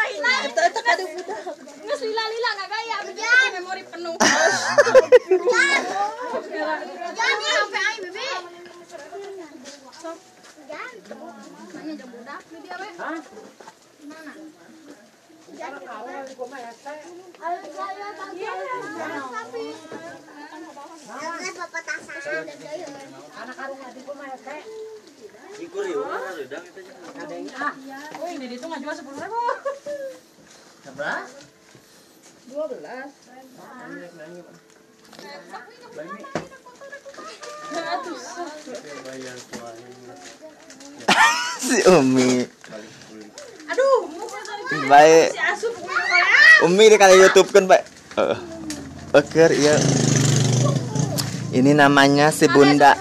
Eta kade budak. Geus lila-lila enggak gaya, memori penuh. Jangan sampai aing bebe. Sok. Nanya jam budak di dia we. Hah? Mana? Oh, ini itu nggak jual 10.000. 11? 12. Si Umi. Aduh, baik. Umi di kali YouTube kan, Pak. Oke, iya. Ini namanya si Bunda.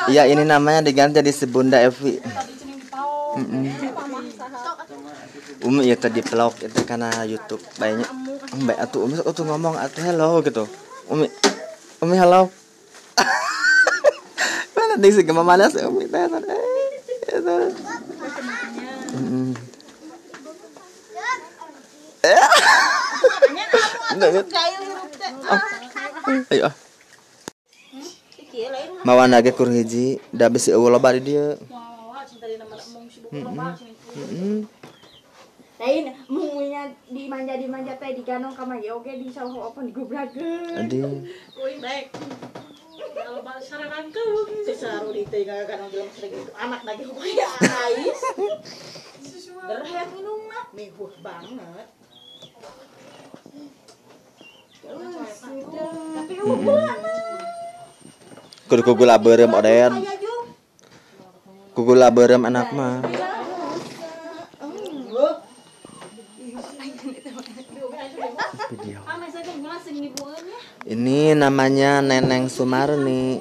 Iya, ini namanya diganti jadi si Bunda Evi. Umi ya tadi vlog itu karena YouTube banyak. Mbak atuh Umi tuh ngomong atuh hello gitu. Umi. Umi hello. Mana nih sih gimana malas Umi teh. Itu. Ayo. Mawan lagi kur hiji, da bisi eueuh loba di dieu. Lain munggunya dimanja-dimanja teh diganong ka mah oge di sawah open digubrakeun. Aduh. Kuing baik. Kalau saranangkeun saruri teh gaganong jelema sering gitu. Anak lagi hoya ais. Berhayang minum mah mewah banget. Tapi eueuh kudu kugula beureum oden. Kugula beureum anak mah. Video. Ini namanya Neneng Sumarni.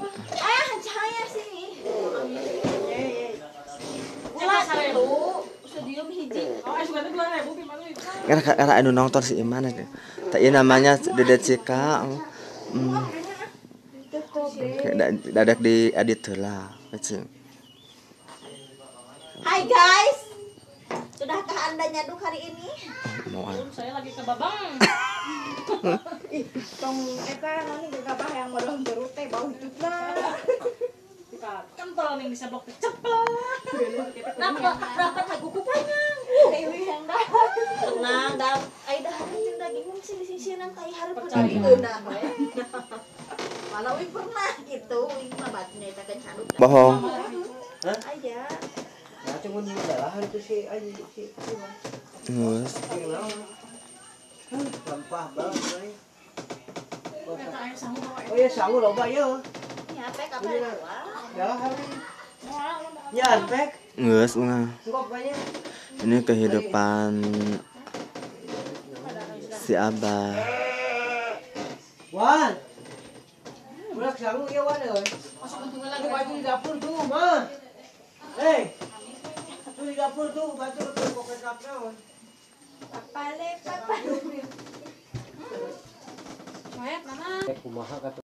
Karena anu nonton si Iman itu. Tak ini namanya Dede Cika. Dadak di edit lah. Hai guys, sudahkah Anda nyaduk hari ini? Mau. Saya lagi ke Babang. Ih, tong eta naon gegabah yang modal jeruk teh bau hitutna. Kental nih bisa blok cepet. Nah, rapat hagu kupanya. Dewi yang dah. Tenang, dah. Ai dah jeung daging sih disisieunan tai hareup geunah we. Malah uing pernah gitu, uing mah batunya eta kan canduk. Bohong. Hah? Aya. Nah, cuma di dalam itu si si Geus. Sampah banget. Oh iya, sangu loba ieu. Nya pek apa ya? Ya, pek. Geus ungah. Ini kehidupan si Abah. Wan. Ulah sangu ieu Wan euy. Masuk baju di dapur tuh, mah. Hei. Tuh di dapur tuh baju tuh pokoknya kapna. Papale papale. Mana? Kumaha.